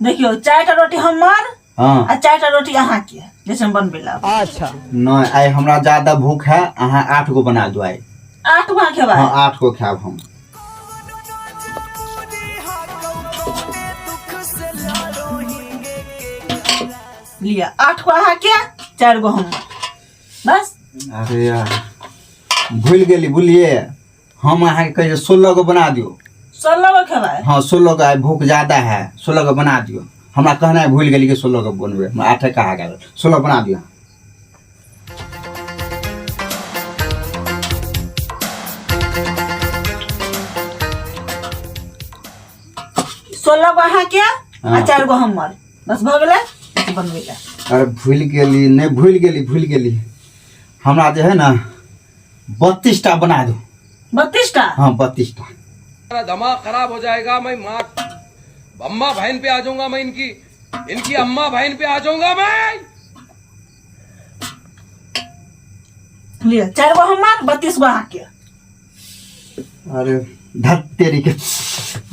देखियौ 4टा रोटी हमर हाँ आ 4टा रोटी अहाँके जैसे हम बनबै ला। अच्छा। नहीं, आइ हमरा ज्यादा भूख है, अहाँ 8 गो बना दो आइ। 8 गो अहाँ खेबै? हाँ, 8 गो खायब हम। लिअ, 8 गो अहाँके, 4 गो हमर, बस। अरे यार भूल गेली, बुझलिए हम अहाँके कहै 16 गो बना दियौ। 16 गो खेबै? हाँ, 16 गो, आइ भूख ज्यादा है, 16 गो बना दियौ। हमरा कहनाइ भूल गेली कि 16 गो बनबै, हमरा 8 कहा गेल, 16 बना दियौ। 16 गो अहाँके आ हाँ। 4 गो हमर, बस भऽ गेलै बनबै लए। अरे भूल गेली, नहीं भूल गेली, भूल गेली, हमरा जे है ना 32 टा बना दो। 32 टा? हाँ, 32 टा। मेरा दिमाग खराब हो जाएगा, मैं माँ अम्मा बहन पे आ जाऊंगा, मैं इनकी इनकी अम्मा बहन पे आ जाऊंगा मैं। लिअ, 4 गो हमर, 32 गो अहाँके। अरे धत तेरी के,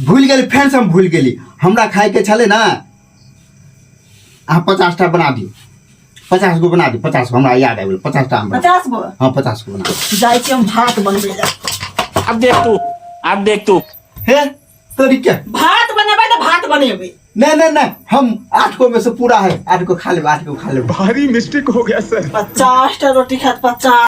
भूल गेली, फेर से हम भूल गेली। हमरा खाए के छलै ना, अहाँ 50 टा बना दियौ, 50 गो बना दियौ, 50 गो हमरा याद आबि गेल, 50 टा हम बना। 50 गो? हाँ, 50 गो बना दियौ। जाइ छी हम भात बनबै लए। अब देख तू, अब देख तू। हे तोरी के भात बनेबै तऽ भात बनेबै। नहीं नहीं नहीं, हम 8 गो में से पूरा है, 8 गो खा लेब, 8 गो खा लेब। भारी मिस्टेक हो गया सर। 50 टा रोटी खात, 50।